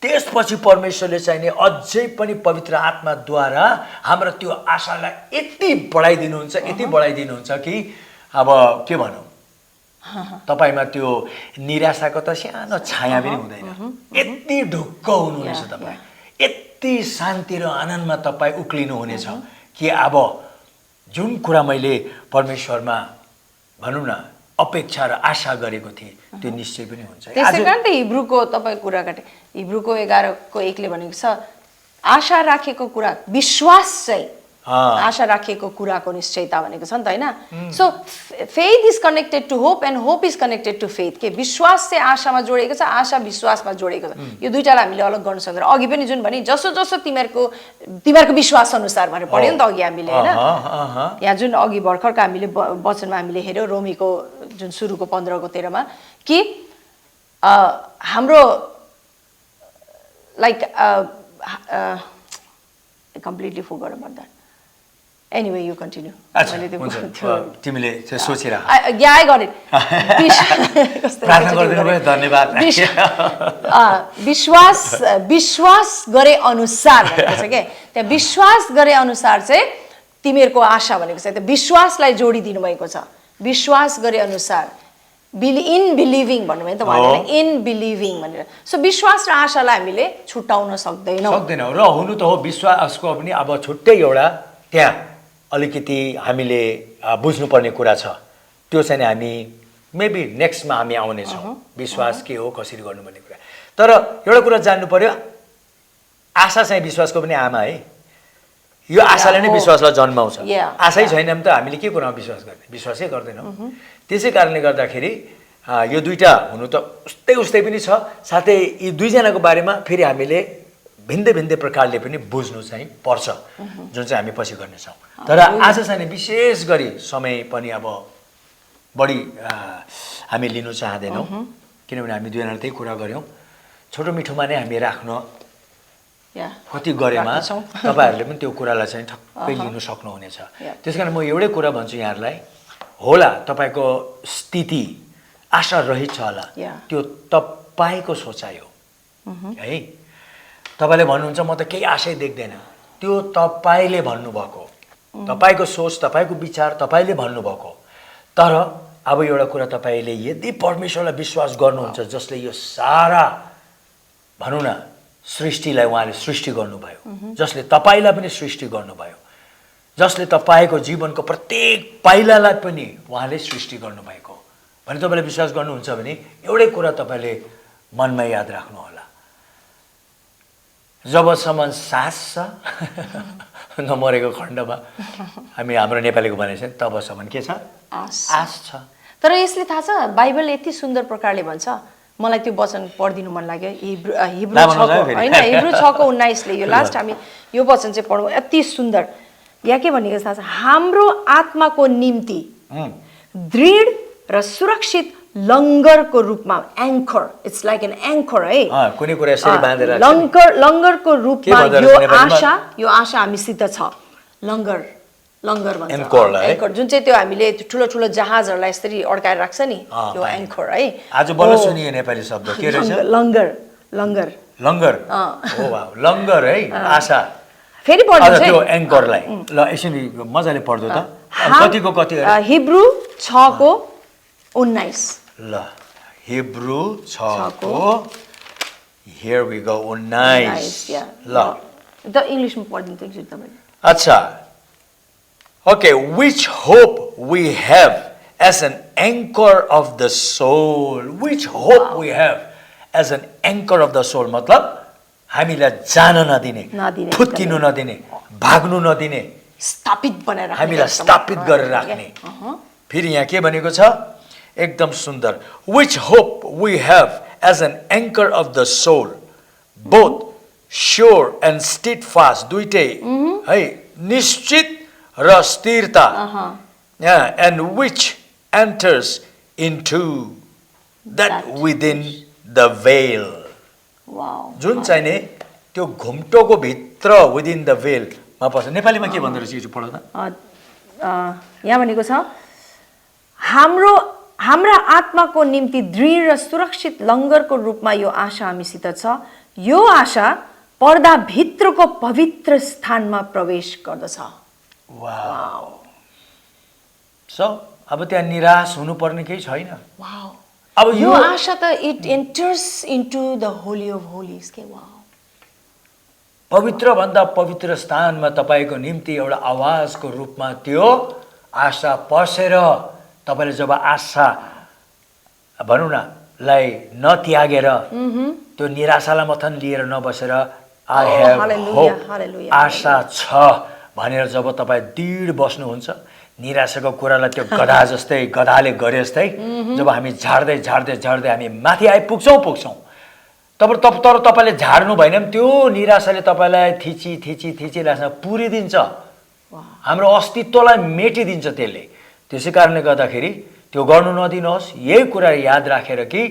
Speaker 2: त्यसपछि परमेश्वरले चाहिने अझै पनि पवित्र आत्माद्वारा हाम्रो त्यो आशालाई यति बढाइदिनुहुन्छ कि अब के भनौँ तपाईँमा त्यो निराशाको त सानो छाया पनि हुँदैन यति ढुक्क हुनुहुनेछ तपाईँ यति शान्ति र आनन्दमा तपाईँ उक्लिनु हुनेछ कि अब जुन कुरा मैले परमेश्वरमा भनौँ न अपेक्षा र आशा गरेको थिएँ त्यो निश्चय पनि हुन्छ
Speaker 3: त्यसै कारण त हिब्रूको तपाईँ कुरा काटे हिब्रूको 11:1 भनेको छ आशा राखेको कुरा विश्वास चाहिँ आशा राखेको कुराको निश्चयता भनेको छ नि त होइन so faith is connected to hope and hope is connected to faith के विश्वास चाहिँ आशामा जोडेको छ आशा विश्वासमा जोडेको छ यो दुईटालाई हामीले अलग गर्न सक्दैन अघि पनि जुन भने जसो जसो तिमीहरूको विश्वास अनुसार भनेर पढ्यो नि त अघि हामीले होइन यहाँ जुन अघि भर्खरको हामीले वचनमा हामीले हेऱ्यौँ रोमीको जुन सुरुको 15:13 कि हाम्रो like completely forgot about that Anyway, you continue.
Speaker 2: तिमीले सोचेर
Speaker 3: Yeah, I got it.
Speaker 2: प्रार्थना गरिदिनु भयो धन्यवाद
Speaker 3: विश्वास गरे अनुसार भनेको छ के त्यहाँ विश्वास गरे अनुसार चाहिँ तिमीहरूको आशा भनेको छ त्यो विश्वासलाई जोडिदिनु भएको छ विश्वास गरे अनुसार इन बिलिभिङ भन्नुभयो नि त उहाँले इन बिलिभिङ भनेर सो विश्वास र आशालाई हामीले छुटाउन सक्दैनौँ
Speaker 2: र हुनु त हो विश्वासको पनि अब छुट्टै एउटा त्यहाँ अलिकति हामीले बुझ्नुपर्ने कुरा छ त्यो चाहिँ हामी मेबी नेक्स्टमा हामी आउनेछौँ विश्वास के हो कसरी गर्नुपर्ने कुरा तर एउटा कुरा जान्नु पर्यो आशा चाहिँ विश्वासको पनि आमा है यो आशाले नै विश्वासलाई जन्माउँछ आशै छैन भने त हामीले के कुरामा विश्वास गर्ने विश्वासै गर्दैनौँ त्यसै कारणले गर्दाखेरि यो दुईटा हुनु त उस्तै पनि छ साथै यी दुईजनाको बारेमा फेरि हामीले भिन्दै प्रकारले पनि बुझ्नु चाहिँ पर्छ जुन चाहिँ हामी पछि गर्नेछौँ तर आज चाहिँ विशेष गरी समय पनि अब बढी हामी लिनु चाहँदैनौँ किनभने हामी दुईजनाले त्यही कुरा गऱ्यौँ छोटो मिठोमा नै हामी राख्न कति गरेमा तपाईँहरूले पनि त्यो कुरालाई चाहिँ ठक्कै लिनु सक्नुहुनेछ त्यस कारण म एउटै कुरा भन्छु यहाँहरूलाई होला तपाईँको स्थिति आशा रहित छ होला त्यो तपाईँको सोचाइ हो है तपाईँले भन्नुहुन्छ म त केही आशै देख्दैन त्यो तपाईँले भन्नुभएको तपाईँको सोच तपाईँको विचार तपाईँले भन्नुभएको तर अब एउटा कुरा तपाईँले यदि परमेश्वरलाई विश्वास गर्नुहुन्छ जसले यो सारा भनौँ न सृष्टिलाई उहाँले सृष्टि गर्नुभयो, जसले तपाईँलाई पनि सृष्टि गर्नुभयो, जसले तपाईँको जीवनको प्रत्येक पाइलालाई पनि उहाँले सृष्टि गर्नुभएको भने तपाईँले विश्वास गर्नुहुन्छ भने एउटै कुरा तपाईँले मनमा याद राख्नुहोला, जबसम्म सास छ नमरेको खण्डमा हाम्रो नेपालीको भनेको छ तबसम्म के छ, आश छ।
Speaker 3: तर यसले थाहा छ बाइबल यति सुन्दर प्रकारले भन्छ, मलाई त्यो वचन पढिदिनु मन लाग्यो, हिब्रू 6 होइन, हिब्रू 6:19 यो लास्ट हामी यो वचन चाहिँ पढौँ, यति सुन्दर। यहाँ के भनेको थाहा छ, हाम्रो आत्माको निम्ति दृढ र सुरक्षित लङ्गरको रूपमा, anchor, it's like an anchor है,
Speaker 2: कुनै कुरा यसरी बाँधेर
Speaker 3: लङ्गरको रूपमा यो आशा हामीसित छ। लङ्गर भन्छ, एङ्कर, जुन चाहिँ त्यो हामीले ठुलो ठुलो जहाजहरूलाई यसरी अड्काएर राख्छ नि, त्यो एङ्कर है।
Speaker 2: आज बल्ल सुनियो नेपाली शब्द के रहेछ,
Speaker 3: लङ्गर।
Speaker 2: ओ वाह, लङ्गर है, आशा।
Speaker 3: फेरि पढ्नु
Speaker 2: त्यो एङ्करलाई ल यसरी मजाले पढ्दो त, कतिको कति
Speaker 3: हिब्रू 6:19
Speaker 2: ल हिब्रू 6 here we go 19 ल
Speaker 3: द इंग्लिशमा पढिदिनु एकचोटि तपाईले।
Speaker 2: अच्छा, okay, which hope we have as an anchor of the soul, which hope we have as an anchor of the soul, मतलब हामीलाई जान नदिने, फुत्किनु नदिने, भाग्नु नदिने,
Speaker 3: स्थापित बनाएर
Speaker 2: हामीलाई स्थापित गरेर राख्ने। फेरि यहाँ के भनेको छ एकदम सुन्दर, which hope we have as an anchor of the soul, both sure and steadfast, दुईटै है, निश्चित र स्थिरता, and which enters into that within the veil, जुन चाहिँ नि त्यो घुम्टोको भित्र within the veil मा पर्छ। नेपालीमा के भन्दो रहेछ यो पढ्दा?
Speaker 3: यहाँ भनेको छ हाम्रा आत्माको निम्ति दृढ र सुरक्षित लङ्गरको रूपमा यो आशा हामीसित छ, यो आशा पर्दा भित्रको पवित्र स्थानमा प्रवेश गर्दछ।
Speaker 2: वाउ। सो अब त्यहाँ निराश हुनुपर्ने केही छैन।
Speaker 3: वाउ।
Speaker 2: अब
Speaker 3: यो आशा त it enters into the holy of holies के। वाउ।
Speaker 2: पवित्र भन्दा पवित्र स्थानमा तपाईको निम्ति एउटा आवाजको रूपमा त्यो आशा पसेर तपाईले जब आशा भनौँ न लाई नत्यागेर त्यो निराशालाई मथन लिएर नबसेर आई हेभ होप, आशा छ भनेर जब तपाईँ दृढ बस्नुहुन्छ, निराशाको कुरालाई त्यो गधा जस्तै गधाले गरे जस्तै जब हामी झार्दै झार्दै झार्दै हामी माथि पुग्छौँ तर तपाईँले झार्नु भएन भने त्यो निराशाले तपाईँलाई थिची लासमा पुरिदिन्छ, हाम्रो अस्तित्वलाई मेटिदिन्छ त्यसले। त्यसै कारणले गर्दाखेरि त्यो गर्नु नदिनुहोस्। यही कुरा याद राखेर कि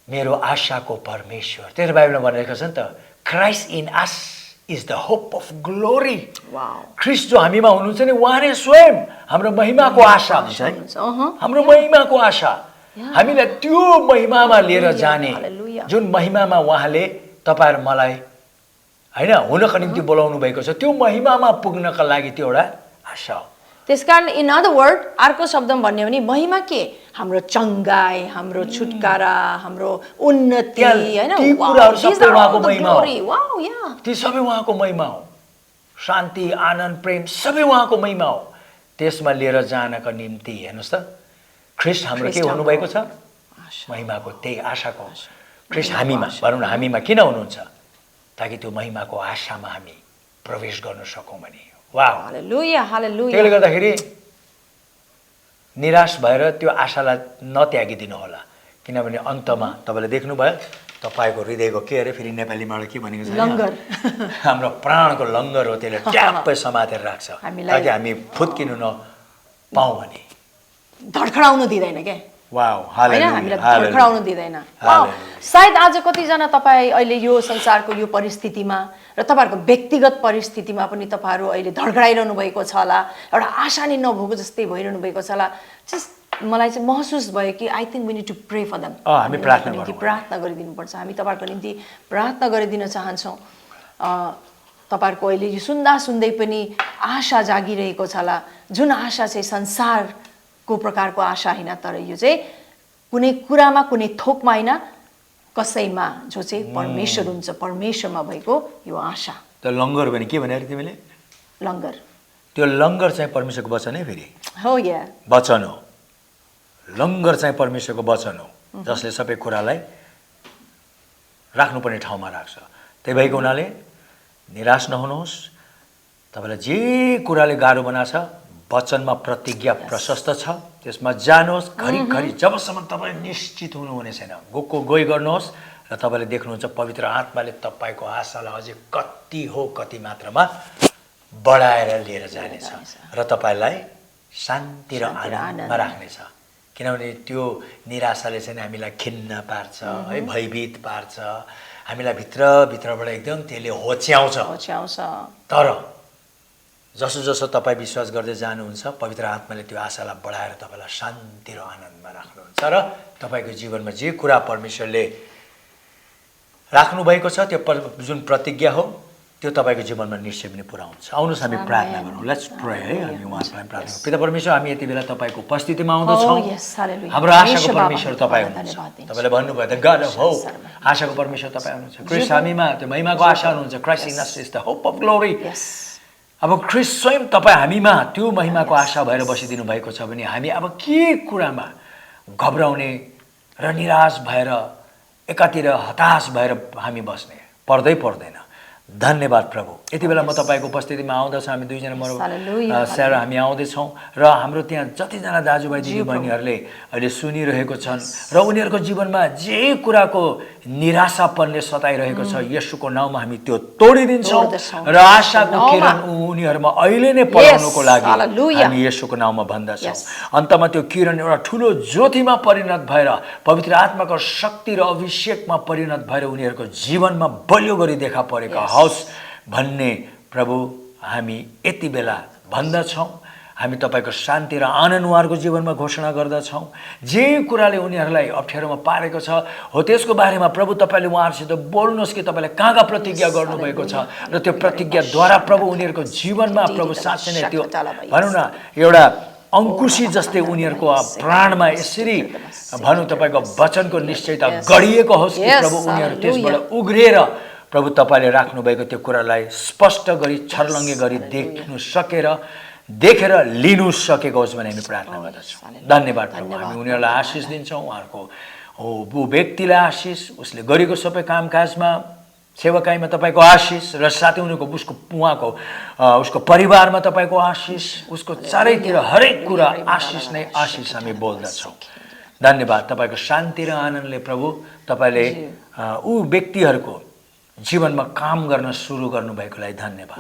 Speaker 2: मेरो आशाको परमेश्वर, त्यही बाइबलमा भनेको छ नि त, Christ in us is the hope of glory. ख्रिस्ट जो हामीमा हुनुहुन्छ नि उहाँ नै स्वयं हाम्रो महिमाको आशा हुन्छ है, हाम्रो महिमाको आशा। हामीलाई त्यो महिमामा लिएर जाने, जुन महिमामा उहाँले तपाईहरु मलाई हैन हुनको निम्ति बोलाउनु भएको छ, त्यो महिमामा पुग्नका लागि त्यो एउटा आशा हो।
Speaker 3: त्यसकारण इन अदर वर्ड, अर्को शब्दमा भन्ने हो भने महिमा के, हाम्रो चङ्गाई, हाम्रो छुटकारा, हाम्रो उन्नति हैन,
Speaker 2: ती कुराहरु सबै उहाँको महिमा हो।
Speaker 3: वाउ, या
Speaker 2: ती सबै उहाँको महिमा हो। शान्ति, आनन्द, प्रेम सबै उहाँको महिमा हो। त्यसमा लिएर जानको निम्ति हेर्नुस् त ख्रिस्ट हाम्रो के हुनु भएको छ, महिमाको, त्यही आशाको। ख्रिस्ट हामीमा, भनौँ न हामीमा किन हुनुहुन्छ, ताकि त्यो महिमाको आशामा हामी प्रवेश गर्न सकौँ भने। वाह,
Speaker 3: हालेलुया, हालेलुया।
Speaker 2: त्यसले गर्दाखेरि निराश भएर त्यो आशालाई नत्यागिदिनु होला, किनभने अन्तमा तपाईले देख्नुभयो तपाईको हृदयको के अरे, फेरि नेपालीमा के भनेको छ,
Speaker 3: लङ्गर,
Speaker 2: हाम्रो प्राणको लङ्गर हो, त्यसले ट्याप्पै समातेर राख्छ ताकि हामी फुत्किनु नपाउँ भने,
Speaker 3: धडखडाउनु दिँदैन के।
Speaker 2: वाउ,
Speaker 3: हालेलुया, हामीलाई धडखडाउनु दिँदैन। वाउ, सायद आज कतिजना तपाईँ अहिले यो संसारको यो परिस्थितिमा र तपाईहरुको व्यक्तिगत परिस्थितिमा पनि तपाईहरु अहिले धडखडाइरहनु भएको छ होला, एउटा आशा नै नभएको जस्तै भइरहनु भएको छ होला। जस्ट मलाई चाहिँ महसुस भयो कि I think we need to pray for them.
Speaker 2: हामी प्रार्थना
Speaker 3: गरिदिनु पर्छ। हामी तपाईहरुको निम्ति प्रार्थना गरिदिन चाहन्छौँ। तपाईहरुको अहिले यो सुन्दै पनि आशा जागिरहेको छ होला, जुन आशा चाहिँ संसार प्रकारको आशा होइन, तर यो चाहिँ कुनै कुरामा कुनै थोकमा होइन, कसैमा जो चाहिँ परमेश्वर हुन्छ, परमेश्वरमा भएको यो आशा।
Speaker 2: त लङ्गर भने के भने तिमीले?
Speaker 3: लङ्गर,
Speaker 2: त्यो लङ्गर चाहिँ परमेश्वरको वचन है, फेरि
Speaker 3: हो या
Speaker 2: वचन हो। लङ्गर चाहिँ परमेश्वरको वचन हो जसले सबै कुरालाई राख्नुपर्ने ठाउँमा राख्छ। त्यही भएको हुनाले निराश नहुनुहोस्। तपाईँलाई जे कुराले गाह्रो बनाएको छ वचनमा प्रतिज्ञा प्रशस्त छ, त्यसमा जानुहोस्। घरिघरि जबसम्म तपाईँ निश्चित हुनुहुने छैन, गई गर्नुहोस् र तपाईँले देख्नुहुन्छ पवित्र आत्माले तपाईँको आशालाई अझै कति हो कति मात्रामा बढाएर लिएर जानेछ र तपाईँलाई शान्ति र आनन्दमा राख्नेछ। किनभने त्यो निराशाले चाहिँ हामीलाई खिन्न पार्छ है, भयभीत पार्छ, हामीलाई भित्रबाट एकदम त्यसले होच्याउँछ। तर जसो जसो तपाईँ विश्वास गर्दै जानुहुन्छ पवित्र आत्माले त्यो आशालाई बढाएर तपाईँलाई शान्ति र आनन्दमा राख्नुहुन्छ र तपाईँको जीवनमा जे कुरा परमेश्वरले राख्नुभएको छ त्यो जुन प्रतिज्ञा हो त्यो तपाईँको जीवनमा निश्चय पनि पुरा हुन्छ। आउनुहोस् हामी प्रार्थना गरौँ। लेट्स प्रे है। हामी उहाँलाई प्रार्थना गरौँ। पिता परमेश्वर, हामी यति बेला तपाईँको उपस्थितिमा आउँदछौँ। हाम्रो आशाको परमेश्वर तपाईँ हुनुहुन्छ। तपाईँले भन्नुभयो द गॉड अफ होप, आशाको परमेश्वर तपाईँ हुनुहुन्छ। क्रिस्ट हामीमा त्यो महिमाको आशा हुनुहुन्छ। Christ in us is the hope of glory. अब क्रिस्ट स्वयं तपाईँ हामीमा त्यो महिमाको आशा भएर बसिदिनु भएको छ भने हामी अब के कुरामा घबराउने र निराश भएर एकातिर हताश भएर हामी बस्ने पर्दैन। धन्यवाद प्रभु। यति बेला म तपाईँको उपस्थितिमा आउँदछु। हामी दुईजना स्यारा हामी आउँदैछौँ र हाम्रो त्यहाँ जतिजना दाजुभाइ दिदीबहिनीहरूले अहिले सुनिरहेको छन् र उनीहरूको जीवनमा जे कुराको निराशापनले सताइरहेको छ येशूको नाउँमा हामी त्यो तोडिदिन्छौँ र आशाको किरण उनीहरूमा अहिले नै पलाउनुको लागि हामी येशूको नाउँमा भन्दछौँ। अन्तमा त्यो किरण एउटा ठुलो ज्योतिमा परिणत भएर पवित्र आत्माको शक्ति र अभिषेकमा परिणत भएर उनीहरूको जीवनमा बलियो गरी देखा परेका हौस् भन्ने प्रभु हामी यति बेला भन्दछौँ। हामी तपाईँको शान्ति र आनन्द उहाँहरूको जीवनमा घोषणा गर्दछौँ। जे कुराले उनीहरूलाई अप्ठ्यारोमा पारेको छ हो त्यसको बारेमा प्रभु तपाईँले उहाँहरूसित बोल्नुहोस् कि तपाईँले कहाँ प्रतिज्ञा गर्नुभएको छ र त्यो प्रतिज्ञाद्वारा प्रभु उनीहरूको जीवनमा प्रभु साँच्चै नै त्यो भनौँ न एउटा अङ्कुशी जस्तै उनीहरूको प्राणमा यसरी भनौँ तपाईँको वचनको निश्चयता गढिएको होस् कि प्रभु उनीहरू त्यसबाट उग्रिएर प्रभु तपाईँले राख्नुभएको त्यो कुरालाई स्पष्ट गरी छर्लङ्गे गरी देखेर लिनु सकेको होस् भने हामी प्रार्थना गर्दछौँ। धन्यवाद प्रभु। हामी उनीहरूलाई आशिष दिन्छौँ। उहाँहरूको ऊ व्यक्तिलाई आशिष, उसले गरेको सबै कामकाजमा सेवाकाईमा तपाईँको आशिष र साथै उसको परिवारमा तपाईँको आशिष, उसको चारैतिर हरेक कुरा आशिष नै आशिष हामी बोल्दछौँ। धन्यवाद। तपाईँको शान्ति र आनन्दले प्रभु तपाईँले ऊ व्यक्तिहरूको जीवनमा काम गर्न सुरु गर्नुभएको लागि धन्यवाद।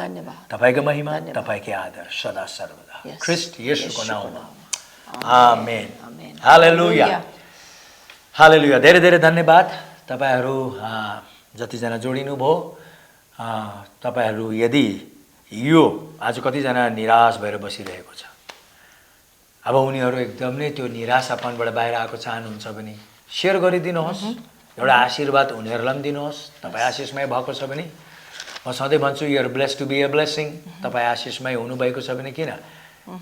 Speaker 2: तपाईँको महिमा, तपाईँकै आदर सदा सर्वदा ख्रिस्ट येशूको नाउँमा आमेन। हालेलुया, हालेलुया। धेरै धेरै धन्यवाद। तपाईँहरू जतिजना जोडिनु भयो, तपाईँहरू यदि यो आज कतिजना निराश भएर बसिरहेको छ, अब उनीहरू एकदम नै त्यो निराशापनबाट बाहिर आएको चाहनुहुन्छ भने सेयर गरिदिनुहोस्। एउटा आशीर्वाद उनीहरूलाई पनि दिनुहोस्। तपाईँ आशिषमय भएको छ भने म सधैँ भन्छु you are blessed to be a blessing. तपाईँ आशिषमय हुनुभएको छ भने किन,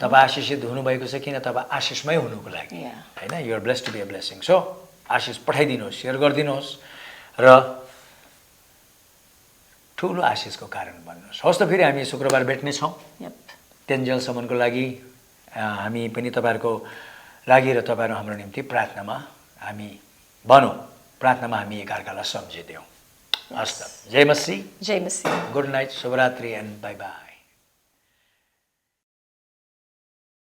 Speaker 2: तपाईँ आशिषित हुनुभएको छ किन, तपाईँ आशिषमय हुनुको लागि होइन। You are blessed to be a blessing. So आशिष पठाइदिनुहोस्, सेयर गरिदिनुहोस् र ठुलो आशिषको कारण बन्नुहोस्। हवस् त फेरि हामी शुक्रबार भेट्नेछौँ 10 जेलसम्मको लागि। हामी पनि तपाईँहरूको लागि र तपाईँहरू हाम्रो निम्ति प्रार्थनामा हामी भनौँ, प्रार्थनामा हामी एकअर्कालाई सम्झिदेऊ। हस् त। जय मसी,
Speaker 3: जय मसी।
Speaker 2: गुड नाइट, शुभरात्रि एन्ड बाई बाई।